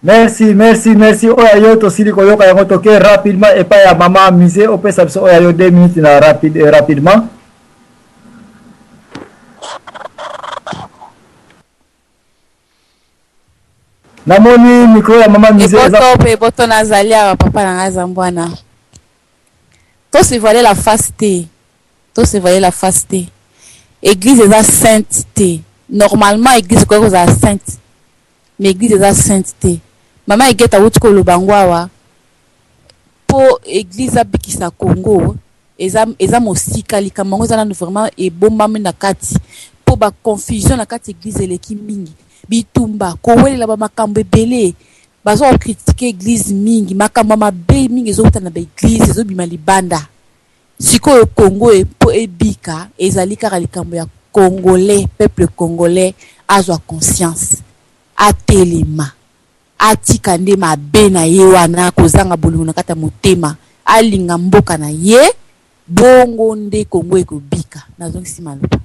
Merci, merci, merci. Oyo yo tosili koyoka yango, toke rapidement epai ya mama Mise, opesa biso oyo yo 2 minutes na rapidement. Namoni micro ya mama Mise eza Eboto mpe eboto, nazali awa, papa na ngai Zambwana. Tose voiler la face te, tose voiler la face te. Église eza sainte te. Normalement église ekoki kozala sainte, mais église eza sainte te. Mama Egete awuti koloba yango awa, mpo église abikisa Congo eza mosika. Likambo yango eza nanu vraiment ebombami na kati, mpo baconfusion na kati église eleki mingi, bitumba, kowelela, bamakambo ebele. Baza kocritiquer église mingi, makambo ya mabe mingi ezowuta na baéglise, ezobima libanda. Sikoyo Congo mpo ebika, ezali kaka likambo ya Congolais, peuple congolais azwa conscience, atelema, atika nde mabe na ye wana, kozanga bolingo na kati ya motema, alinga mboka na ye. Bongo nde Congo ekobika. Nazongisi maloba.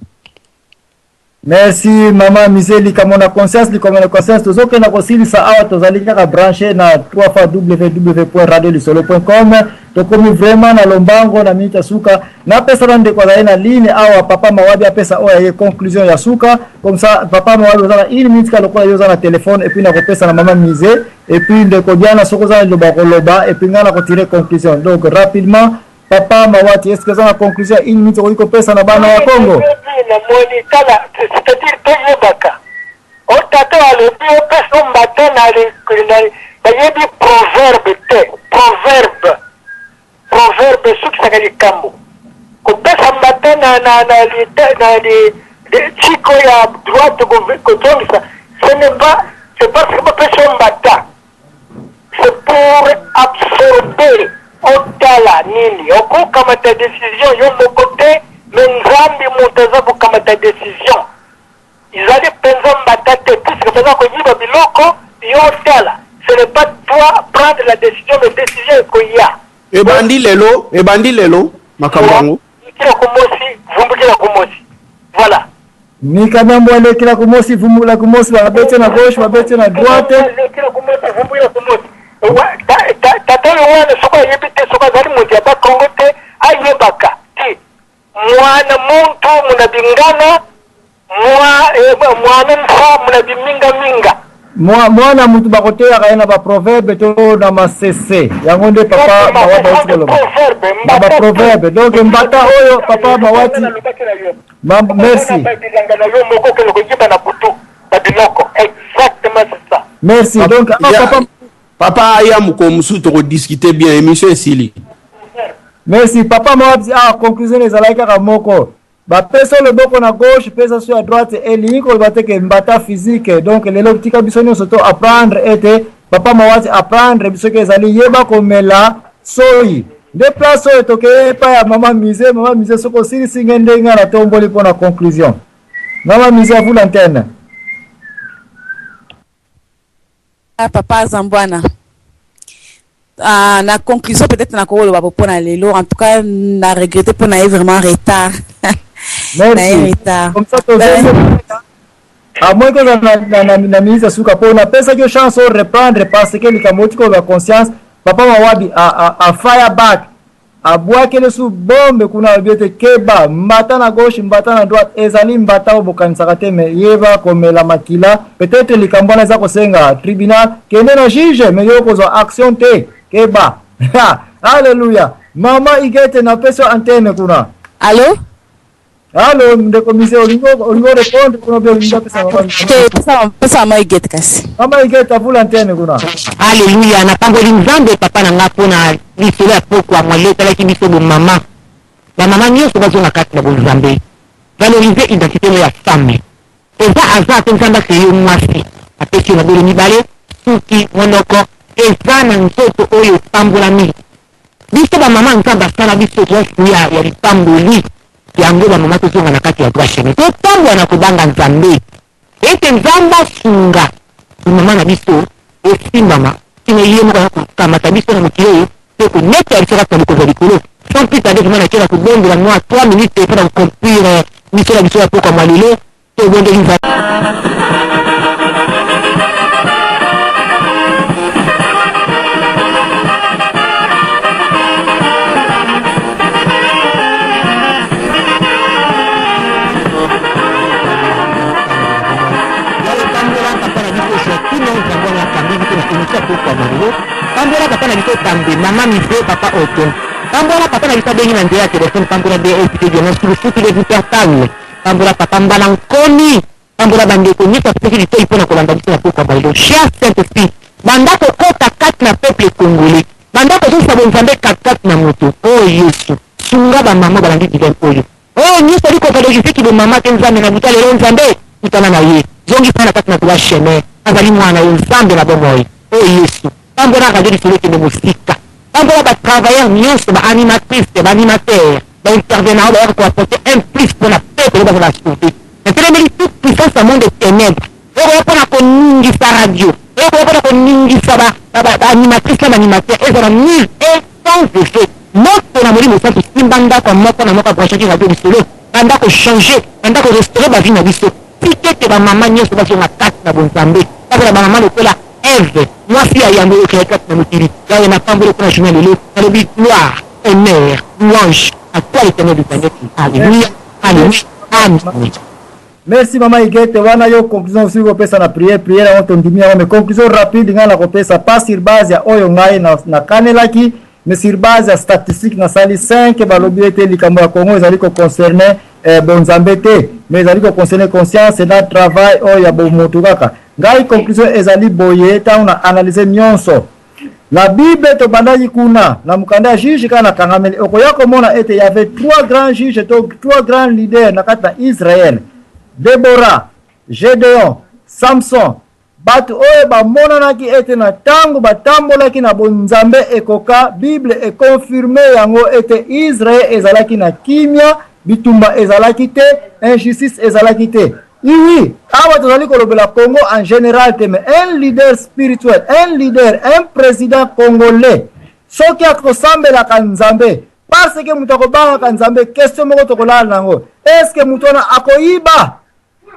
Merci, mama Mise. Likambo na conscience, likambo na conscience, tozokenda kosilisa awa. Tozali kaka branché na 3 fois www.radiolisolo.com. Tokomi vraiment na lombango na minute ya suka. Napesa na ndeko azali na ligne awa, papa Mawabi, apesa oyo aye conclusion ya suka. Comme ça, papa Mawabi, oza na une minute ka lokola yo oza na telefone, et puis nakopesa na mama Mise, et puis ndeko Diana, soki oza na liloba koloba, et puis ngai nakotirer conclusion. Donc rapidement, papa Mawati, est ce que eza na conclusion ya une minute okoki kopesa na bana ya Congo? Namoni, tala, c'est-à-dire toyebaka o tata alobi opesa mbata na bayebi proverbe te. Proverbe esukisaka likambo. Kopesa mbata na tiko ya droite, kozongisa, ce n'est pas, c'est parce que bapesa yo mbata, c'est pour absorber. Otala nini, okokamata décision yo moko te, mais Nzambe moto aza kokamata décision. Ezali mpenza mbata te, puisque baza koyiba biloko yo otala. Ce n'est pas toi prendre la décision, mais décision ekoya. Ebandi lelo, ebandi lelo makambo yango. Kila kumosi vumbukila kumosi, voilà. Mikamambo alekela kumosi, vumbula kumosi, babeti na gauche, babeti na droite. Lekela kumosi, vumbukila kumosi. Tata oyo wana, soki ayebi te, soki azali moto ya Bakongo te, ayebaka te mwana muntu muna bingana mwana mfa muna bimingaminga. Mwana mutu bakoteyaka ye na baproverbe to na masese. Yango nde papa Mawati auti koloba na baproverbe. Donc mbata oyo, papa Mawati, merci. Bilanga na yo moko, okende koyiba na butu babiloko, exactement, c'est ça. Merci. Donc ah, papa. Papa aya mokolo mosusu, tokodiscuter bien, émission esili. Merci, papa Mawati. Ah, conclusion ezalaki kaka moko: bapesa loboko na gauche, pesa so ya droite. Elingi koloba te ke mbata physique. Donc lelo tika biso nyonso to apprendre ete papa Mawati apprendre biso ke ezali yeba komela soyi. Nde place oyo tokeye epai ya mama Mise. Mama Mise, soki osilisi nge ndenge ngai natomboli mpo na conclusion. Mama Mise, à vous l'antenne. Ah, papa Zambwana, ah, na conclusion peut-être nakoloba mpo na lelo, en tout cas na regretter mpo na ye vraiment retard na ye. Merci. Retard. Comme ça tozongi à moins que oza na ministre ya suka, mpo napesaki yo chance o reprendre, parce que likambo oti koloba conscience, papa Mawabi a fire back, abwakeli su bombe kuna, alobi ete keba, mbata na gauche, mbata na droite, ezali mbata oyo bokanisaka te, mais yeba komela makila. Peut-être likambo wana eza kosenga tribunal, kende na juge, mais yo kozwa action te, keba. Alleluya. Mama Igete, napesi yo antenne kuna. Allo? Allo, ndeko Mise, olingi répondre kuna be olingi apesa mama? Te, pesa mama Igete kasi. Mama Igete, à vous l'antenne kuna. Alleluya, napamboli Nzambe, papa na nga, mpona lisolo ya pokwa mwale etalaki biso bomama. Bamama nyonso bazonga kati na bonzambe, valoriser identité no ya femme. Eza hasard te Nzambe akeye yo mwasi, apesi yo mabele mibale, suki, monoko, eza na nzoto oyo epambolami. Biso bamama, Nzambe asala biso toza fruit ya lipamboli yango. Bamama, tozonga na kati ya droit chemin, totambwa na kobanga Nzambe, ete Nzambe asunga mama na biso esimbama kino ye moko aya kokamata biso na mokili oyo mpe konetela biso kati na bokonzi ya likolo. Sans plus tarder, vraiment nakela kobondela mwa 3 minutes mpona koconclure biso na biso ya pokwa mwa lelo. Tobondeli Nzambe. émission ya pokwa lelo. Pambola papa na biso Tambwe, mama Mise, papa Oton. Pambola papa na biso abengi na nzela ya telefone, pambola DSP Diongo Sulufutu de Wuppertal. Pambola papa Mbala Nkomi. Pambola bandeko nyonso bapesaki litoi mpo na kolanda biso na pokwa lelo. Cher Saint-Esprit, banda kokota kati na peuple congolais, banda kozongisa bonzambe katikati na moto. Oh Yesu, sunga ba mama balandi dilemme oyo. Oyo nyonso ali kovalorize ki bomama te Nzambe na buta lelo Nzambe kutana na ye, zongisa ye na kati na droit chemin, azali mwana yo Nzambe na bomoi. Oh Yesu, pambola radio lisolo ekende mosika, pambola ba travailleurs nyonso, ba animatrices, ba animateurs, ba intervenants oyo bayaka ko apporter un plus pona peuple oyo bazala sauve. Natelemeli toute puissance ya monde ténèbres oyo koya pona koningisa radio, oyo koya pona koningisa ba, ba, ba, ba animatrices na ba animateurs, ezala nul et sans effet. Moto na Molimo Santu simba ndako ya moko na moko abranchaki radio lisolo, banda ko changer, banda ko restaurer ba vie na biso. Tika ete ba mama nyonso bazonga kati na bonzambe, bazala ba mama lokola Eve, mwasi ya yambo oyo okreaki kati na mokili. Yawe, napamboli yo mpo na journee ya lelo, nalobi gloire, honneur, louange à toi l'Eternel des armées. Alleluia, alleluia, amen. Merci mama Igete, wana yo conclusion osili kopesa na prière, prière yango tondimi yango, mais conclusion rapide ngai nakopesa pas sur base ya oyo ngai nakanelaki, mais sur base ya statistique nasali 5 balobi ete likambo ya Congo ezali ko concerner eh, bonzambe te, mais ezali ko concerner conscience na travail oyo ya bomoto kaka. Ngai conclusion ezali boye, ntango na analyse nyonso na Bible tobandaki kuna na mokanda ya juge kaka na kangameli, okoya komona ete y avait trois grands juges to trois grands leaders na kati na Israël: Deborah, Gedeon, Samson. Bato oyo bamonanaki ete na ntango batambolaki na bonzambe ekoka, Bible ekonfirme yango ete Israël ezalaki na kimia, bitumba ezalaki te, injustice ezalaki te. Oui, awa tozali kolobela Congo en général te, mais un leader spirituel, un leader, un président congolais, soki akosambelaka Nzambe, parce que moto akobangaka Nzambe, question moko tokolala nango, est-ce que moto wana akoyiba?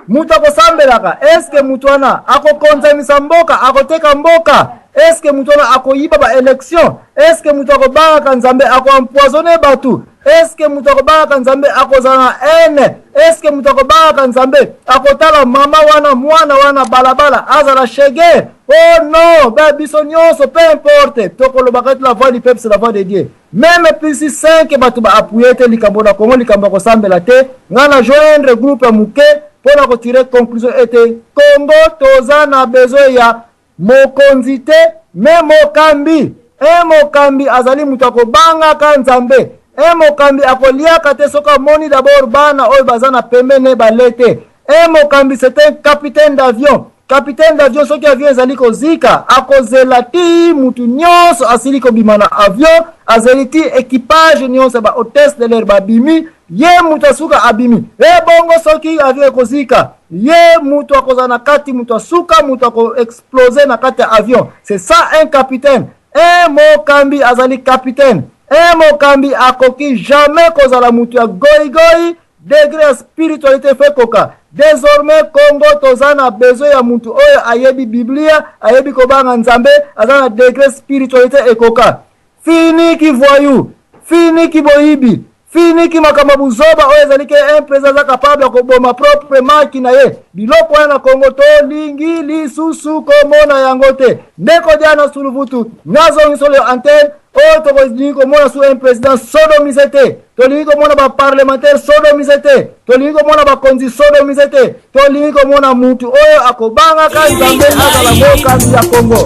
Moto akosambelaka, est-ce que moto wana akokonzamisa mboka, akoteka mboka? Est-ce que moto wana akoyiba ba élection? Est-ce que moto akobangaka Nzambe akoempoisonne bato? Est-ce que moto akobangaka Nzambe akozala na haine? Est-ce que moto akobangaka Nzambe akotala mama wana, mwana wana balabala, azala shege? Oh non, ba biso nyonso, peu importe, tokolobaka ete la voix du peuple, c'est la voix de Dieu. Même plus 5 bato ba appuyer te likambo na Congo, likambo ya kosambela te. Ngai na joindre groupe ya moke mpo na kotire conclusion ete Congo toza na besoin ya mokonzi te, me mokambi. Un mokambi azali moto akobangaka Nzambe. Un mokambi akoliaka te soki amoni d'abord bana oyo baza na pembeni bale te. Un mokambi, c'est un capitaine d'avion. Capitaine d'avion, soki avion ezali kozika, akozela ti mutu nyonso asili kobima na avion, azeli ti équipage nyonso, ba hôtesse de l'air babimi, ye mutu asuka abimi. E bongo soki avion ekozika, ye mutu akozala na kati, mutu asuka, mutu akoexplose na kati ya avion. C'est ça un capitaine. Un mokambi azali capitaine. Un mokambi akoki jamais kozala mutu ya goigoi. Degré ya spiritualité fe koka. Désormais Congo toza na besoin ya mutu oyo ayebi Biblia, ayebi kobanga Nzambe, aza na degré spiritualité ekoka. Fini ki voyou, fini ki boyibi, fini ki makambo ya buzoba oyo ezali ke un président aza capable ya koboma propre maki na ye. Biloko wana na Congo tolingi lisusu komona yango te. Ndeko Diana Suluvutu, nazongisolo yo antenne. Oyo tokolingi komona su un président sodomise te, tolingi komona baparlementaire sodomise te, tolingi komona bakonzi sodomise te, tolingi komona mutu oyo akobangaka Nzambe azala mokambi ya Congo.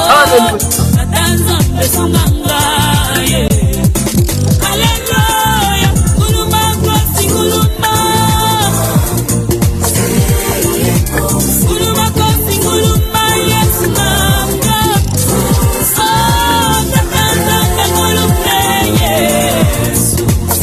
Amen.